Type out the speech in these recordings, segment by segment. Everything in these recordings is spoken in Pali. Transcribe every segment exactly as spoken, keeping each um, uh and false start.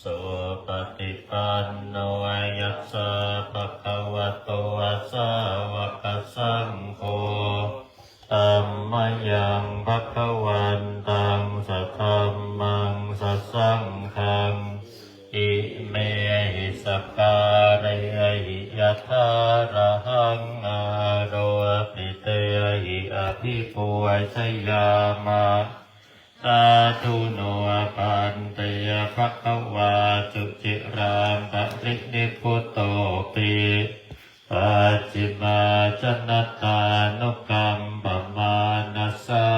Supaṭipanno yassa bhagavato sāvakasaṅgho, tammayaṃ bhagavantaṃ sadhammaṃ sasaṅghaṃ, imehi sakkārehi yathārahaṃ āropitehi abhipūjayāma. Sādhu no bhante. Bhagavā suciraṃ parinibbutopi, pacchimājanatānukampamānasā,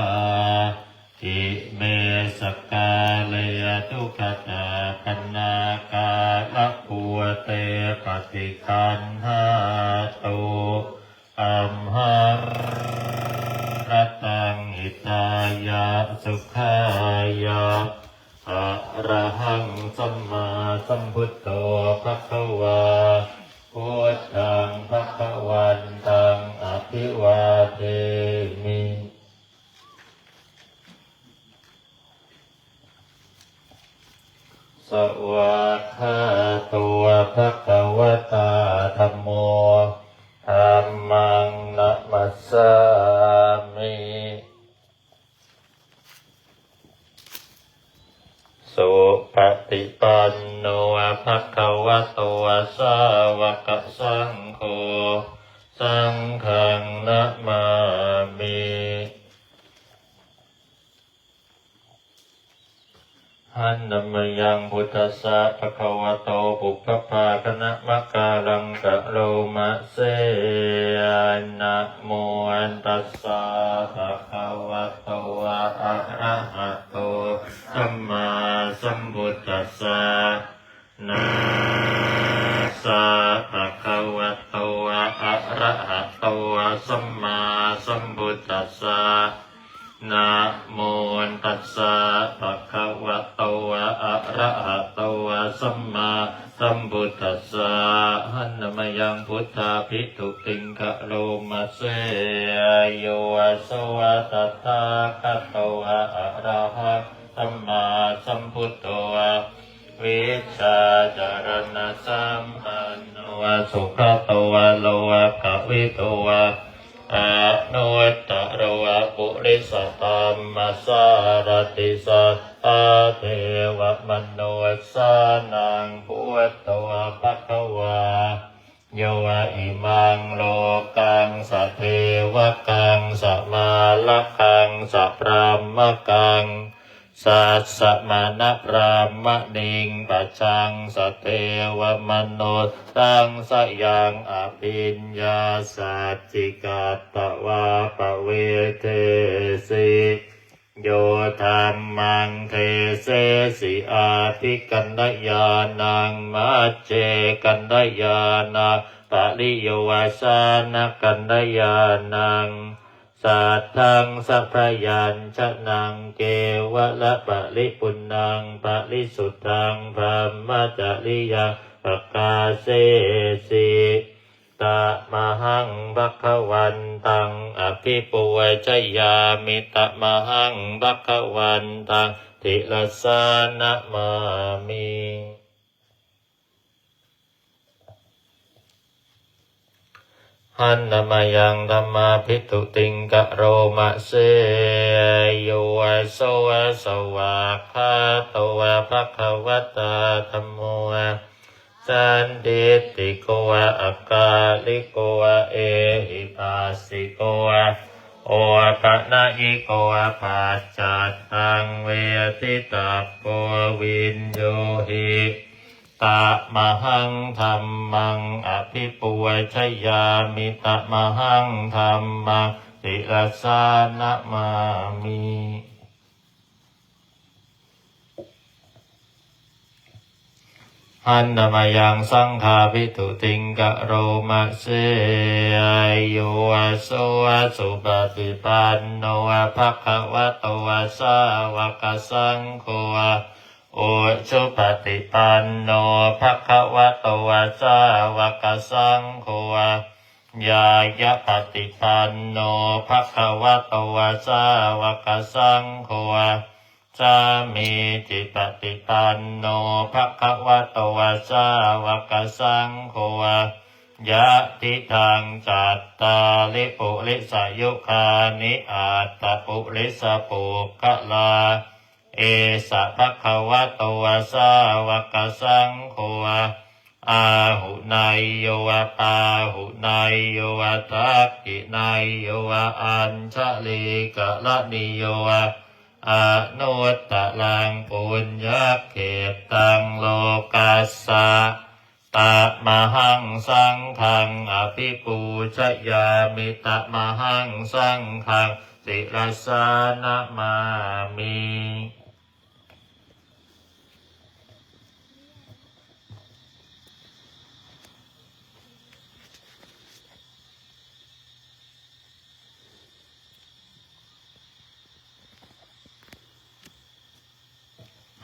ime sakkāre duggatapaṇṇākārabhūte paṭiggaṇhātu amhārataṃ hitāya sukhāya. Arahaṃ sammāsambuddho bhagavā, buddhaṃ bhagavantaṃ abhivādemi. Svākkhāto bhagavatā dhammo, dhammaṃ namassāmi. Supaṭipanno bhagavato sāvakasaṅgho, saṅghaṃ namāmi. Handa mayaṃ buddhassa bhagavato pubbabhāganamakāraṃ karoma se. Namo tassa bhagavato arahato sammāsambuddhassa. Namo tassa bhagavato arahato sammāsambuddhassa. Namo tassa bhagavato arahato sammāsambuddhassa. Handa mayaṃ buddhābhistutiṃ karoma se. Yo so tathāgato arahaṃ sammāsambuddho, vijjācaraṇasampanno sugato lokavidū, anuttaro purisadammasārathi satthā devamanussānaṃ buddho bhagavā. Yo imaṃ lokaṃ sadevakaṃ samārakaṃ sabrahmakaṃ sassamaṇabrāhmaṇiṃ pajaṃ sadevamanussaṃ sayaṃ abhiññāsaccikatvā pavedesi. Yo dhammaṃ desesi ādi kalyāṇaṃ majjhe kalyāṇaṃ pariyosāna kalyāṇaṃ saddaṃ sabyañjanaṃ kevalaparipuṇṇaṃ parisuddhaṃ brahmacariyaṃ pakāsesi. Tamahaṃ bhagavantaṃ abhipūjayāmi, tamahaṃ bhagavantaṃ sirasā namāmi. Handa mayaṃ dhammābhistutiṃ karoma se. Yo so svākkhāto bhagavatā dhammo, sandiṭṭhiko akāliko ehipassiko opanayiko paccattaṃ veditabbo viññūhi. Tamahaṃ dhammaṃ abhipūjayāmi, tamahaṃ dhammaṃ sirasā namāmi. Handa mayaṃ saṅghābhistutiṃ karoma se. Yo so supaṭipanno bhagavato sāvakasaṅgho, ujupaṭipanno bhagavato sāvakasaṅgho, ñāyapaṭipanno bhagavato sāvakasaṅgho, sāmīcipaṭipanno bhagavato sāvakasaṅgho, yadidaṃ cattāri purisayugāni aṭṭha purisapuggalā, esa bhagavato sāvakasaṅgho, āhuneyyo pāhuneyyo dakkhiṇeyyo añjalikaraṇīyo, anuttaraṃ puññakkhettaṃ lokassāti. Tamahaṃ saṅghaṃ abhipūjayāmi, tamahaṃ saṅghaṃ sirasā namāmi.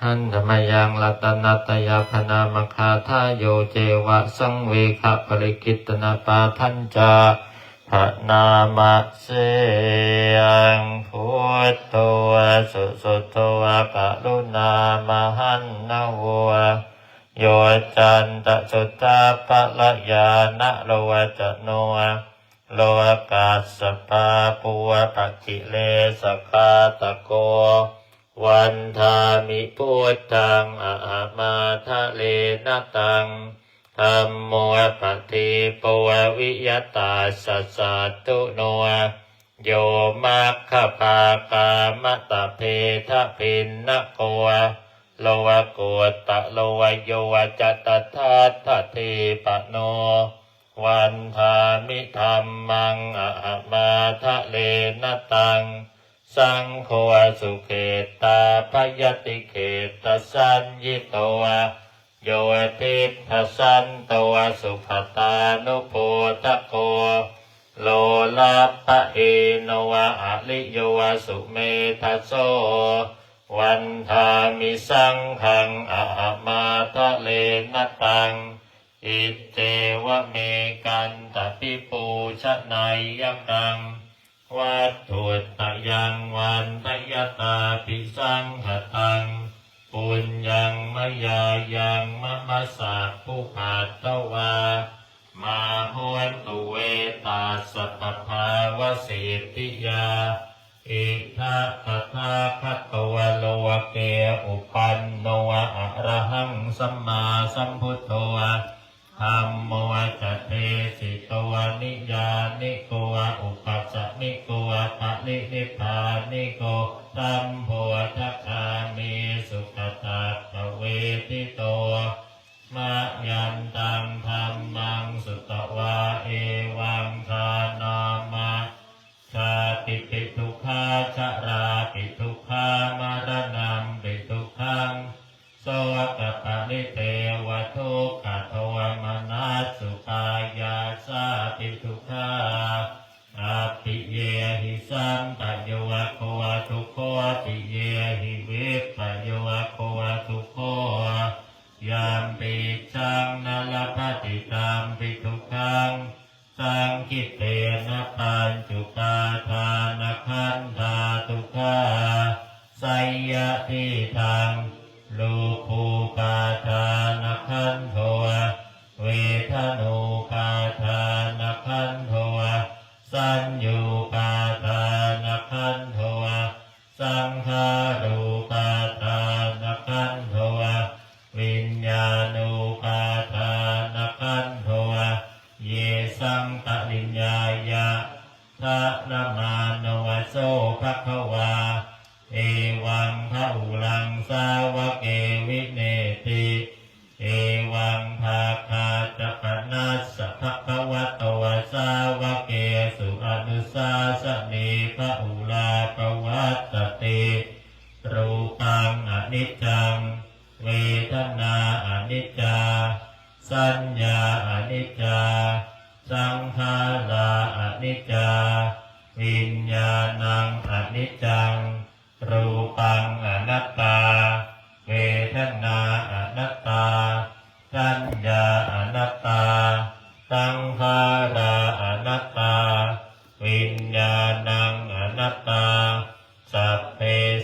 หันธมยังรัตนตยาพนามคาทาโยเจวะสังเวคปริกิตนปาทัญจาพนามเสยัง พุทโธสุสุโธกรุณามหันนโว โยจันตสุทัพพลยานโรจโน โลกัสสปาปุวปกิเลสกาตโก วันทามิพุทธังอะหะมาทะเลนะตัง ธัมโมปะทีโปวิยะตัสสะสัตถุโน โยมัคคปากามะตะเภทะภินนะโก โลกุตตะโลโยจะตถัตถะทีปะโน วันทามิธัมมังอะหะมาทะเลนะตัง สังโฆสุเขตตาภยติเขตสัญญิโต โยทิพพสันโตสุขตานุโพทโก โลลัปปะเฮโนอะริโยสุเมทะโส วันทามิสังฆังอะหะมาทะเลนะตัง อิเจวะเมกันตะปิปูชะไนยะกัง วัตถุตตะยังวันทะยะตาปิสังขะตัง ปุญญังมะยายังมะมะสัพพุปัตตวา มาโหนตุเวตัสสะปะภาวะสิทธิยา อิทธะตถาคโตโลเกอุปันโนอะระหังสัมมาสัมพุทโธ ธัมโมจะเทสิโตนิยานิโกอุปัสสมิโกปรินิพพานิโก สัมโพธิคามิสุขตัตถะเวทิโต มะยันตังธัมมังสุตวา เอวังทานามะ ชาติปิทุกขา ชะลาปิทุกขา มะระณัมปิทุกขัง โสกะปะริเทวะทุกขะโทมนัสสุปายาสาปิทุกขา อัปปิเยหิสัมปะโยโคทุกโข ปิเยหิวิปปะโยโคทุกโข ยัมปิจจังนะลัพพะติ ตัมปิทุกขัง สังขิตเตนะปัญจุปาทานะขันธา ทุกขา สัยยะทิฏฐัง รูปูปาทานะขันโธ เวทะนูปาทานะขันโธ สัญญูปาทานะขันโธ สังขารูปาทานะขันโธ วิญญาณูปาทานะขันโธ เยสังปะริญญายะ ทะนะมาโน โส ภะคะวา เอวัง ภะอุรัง สาวะเก วิเนติ เอวัง ภาคาจะปะนัสสะ ภะคะวะโต สาวะเกสุ อนุสาสะเน ภะอุราปะวัตตะติ รูปังอนิจจัง เวทนาอนิจจา สัญญาอนิจจา สังขาราอนิจจา วิญญาณังอนิจจัง รูปังอนัตตา เวทนาอนัตตา สัญญาอนัตตา สังขาราอนัตตา วิญญาณังอนัตตา สัพเพ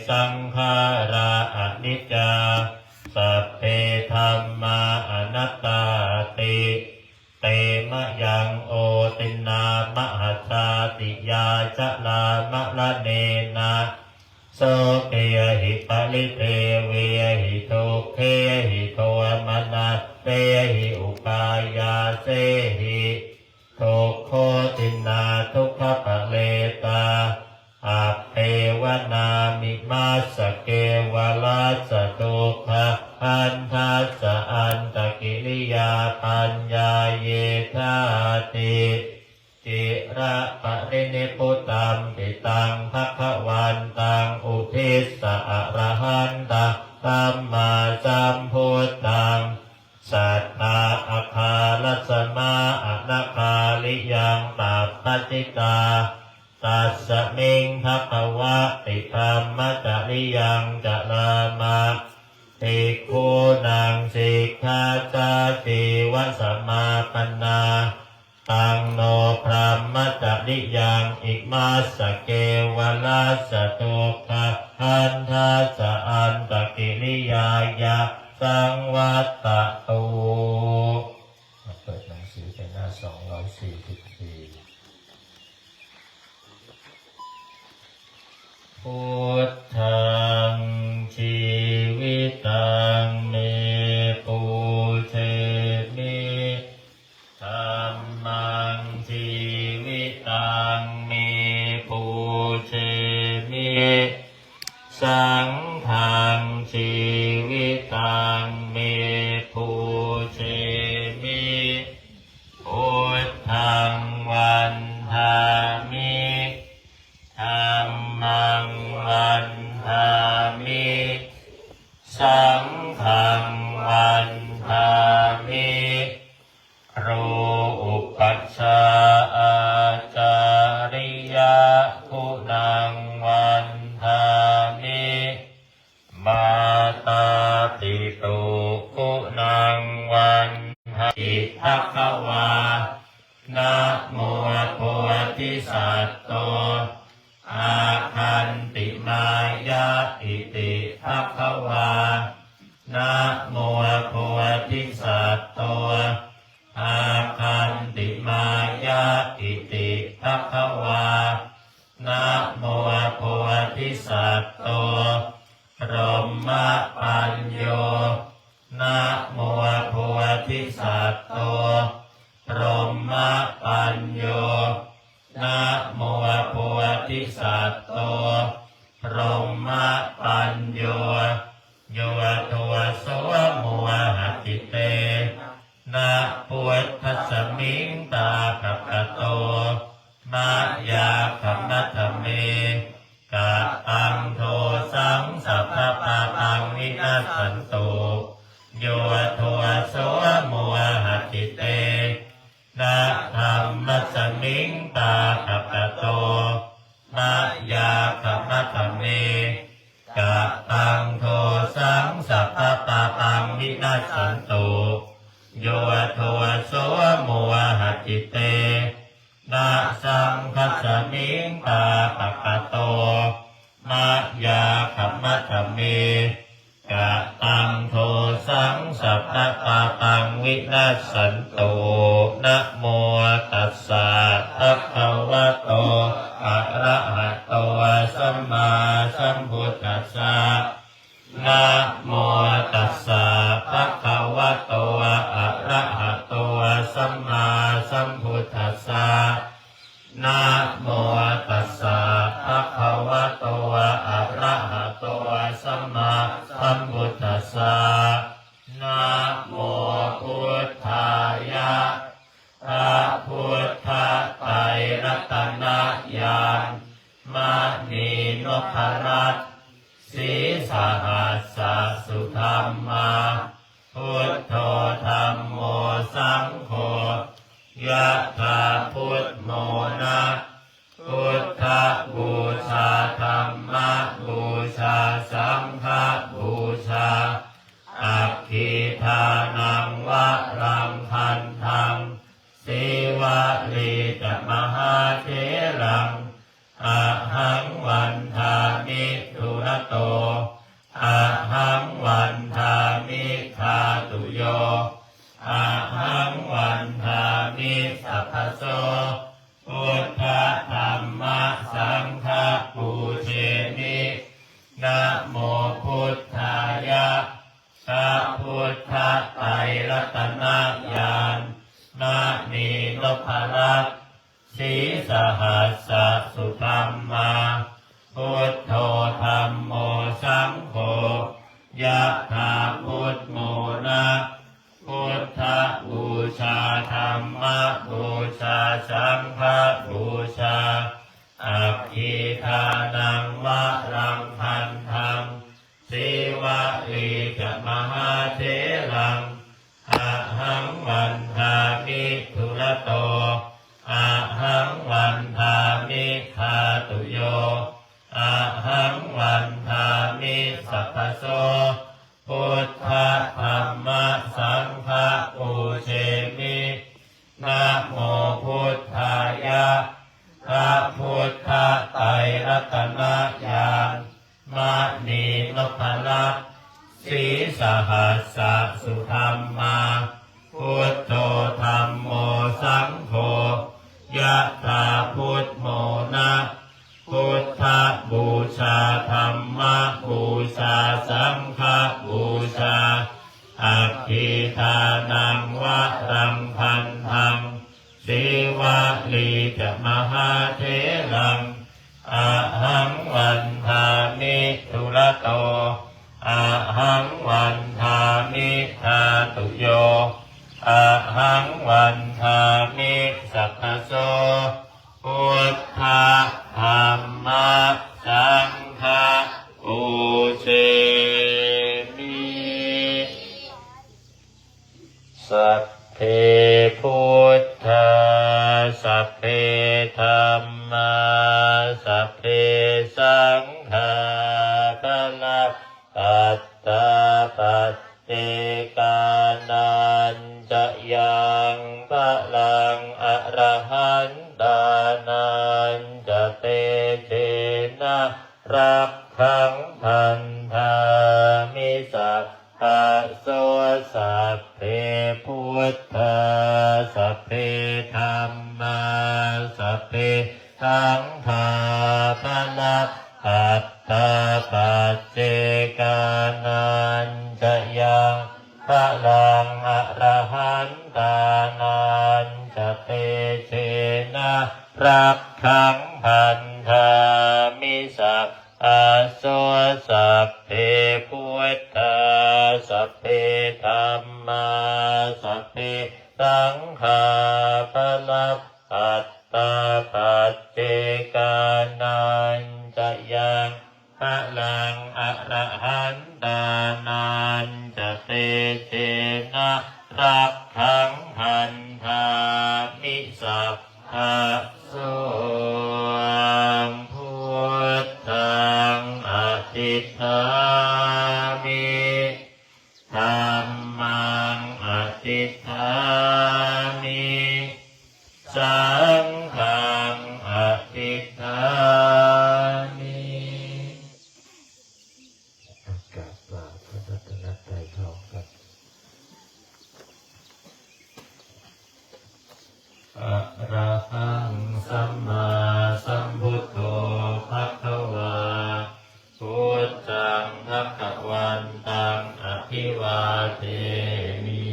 สังขารา dhammā anattāti. Te mayaṃ otiṇṇā mahāsāsiyā jalāmaranena sokehi paridevehi dukkhehi domanassehi upāyāsehi dukkhotiṇṇā dukkhaparetā appeva nāmimassa kevalassa dukkhahandhassa antakiriyā paññāyedhāti. Ciraparinibbutampi taṃ bhagavantaṃ uddissa arahantaṃ sammāsambuddhaṃ satthā āgārasamā anagāriyaṃ tappasitā. Tasmiṃ bhagavā ti brahmacariyaṃ carāma bhikkhūnaṃ sikkhāsādeva samāpannā. Taṃ no brahmacariyaṃ imassa kevalassa dukkhahandhassa antakiriyāya saṃvattatu. เปิดหนังสือไปหน้า สองร้อยสี่สิบสี่ Buddhaṃ jīvitaṃ me pūjemi. Dhammaṃ jīvitaṃ me pūjemi. Saṅghaṃ jīvitaṃ me pūjemi. Buddhaṃ vandāmi. Dhammaṃ vandāmi. Saṅghaṃ vandāmi. ครูอุปัชฌาย์ อาจาริยะ คุณัง วันดามิ มาตาปิตุ คุณัง วันดามิ ภะคะวา นะโมโพธิสัตโต อาคันติมายะ อิติ ภะคะวา นะโมโพธิสัตโต อาคันติมายะ อิติ ภะคะวา นะโมโพธิสัตโต พรหมปัญโญ นะโมโพธิสัตโต พรหมปัญโญ นะโมโพธิสัตโต พรหมปัญโญ โยโทโส โมหะจิตเตนะ พุทธัสมิง ตถาคโต มะยา ขมัตถะเม กะตัง โทสัง สัพพะปาปัง วินัสสันตุ โยโทโส โมหะจิตเตนะ ธัมมัสมิง ตถาคโต มะยา ขมัตถะเม กะตัง โทสัง สัพพะปาปัง วินัสสันตุ โยโทโส โมหะจิตเตนะ สังฆัสมิง ตถาคโต มะยา ขมัตถะเม กะตัง โทสัง สัพพะปาปัง วินัสสันตุ นะโม ตัสสะ ภะคะวะโต อะระหะโต สัมมาสัมพุทธัสสะ นะโม ตัสสะ ภะคะวะโต อะระหะโต สัมมาสัมพุทธัสสะ นะโม ตัสสะ ภะคะวะโต อะระหะโต สัมมาสัมพุทธัสสะ นะโม พุทธายะ พระพุทธไตรรัตนญาณ มณีนพรัตน์ ศรีสหัสสะสุธัมมา พุทโธ ธัมโม สังโฆ ยะถา พุทโมนะ พุทธบูชา ธัมมบูชา สังฆบูชา อักขีทานัง วรัง คันธัง สีวลี จะ มหาเถรัง อะหัง วันดามิ ทุระโต อะหัง วันดามิ ข ไตรรัตนญาณ มณีนพรัตน์ Sīsahassa sudhammā, buddho dhammo saṅgho, yathā buddhamona. Buddhapūjā, dhammapūjā, saṅghapūjā, aggīdānaṃ varaṃ gandhaṃ, Sīvalī ca mahātheraṃ, ahaṃ vandāmi dūrato, ahaṃ vandāmi dhātuyo, ahaṃ vandāmi sabbaso. Buddha dhamma saṅgha pūjemi. Namo buddhāya. พระพุทธไตรรัตนญาณ มณีนพรัตน์ Sīsahassa sudhammā, buddho dhammo saṅgho, yathā buddhamona. Buddhapūjā, dhammapūjā, saṅghapūjā, aggīdānaṃ varaṃ gandhaṃ, Sīvalī ca mahātheraṃ, ahaṃ vandāmi dūrato, ahaṃ vandāmi dhātuyo, ahaṃ vandāmi sabbaso. Buddha dhamma saṅgha pūjemi. Sabbe buddhā, sabbe dhammā, sabbe saṅghā, balappattā paccekānañca yaṃ balaṃ arahantānañca tejena rakkhaṃ bandhāmi sabbaso. Sabbe buddhā, sabbe dhammā, sabbe saṅghā, balappattā paccekānañca yaṃ balaṃ arahantānañca tejena rakkhaṃ bandhāmi sabbaso. Sabbe buddhā, sabbe dhammā, sabbe saṅghā, balappattā paccekānañca yaṃ balaṃ arahantānañca tejena rakkhaṃ bandhāmi sabbaso. Buddhaṃ adhiṭṭhāmi, dhammaṃ adhiṭṭhāmi, saṅghaṃ adhiṭṭhāmi. กราบลาพระรัตนตรัยพร้อมกัน Arahaṃ sammāsambuddho bhagavā, buddhaṃ bhagavantaṃ abhivādemi.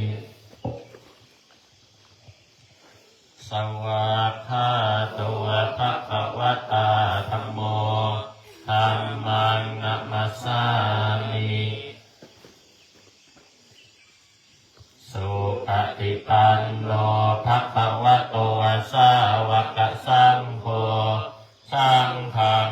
Svākkhāto bhagavatā dhammo, dhammaṃ namassāmi. Supaṭipanno bhagavato sāvakasaṅgho, saṅghaṃ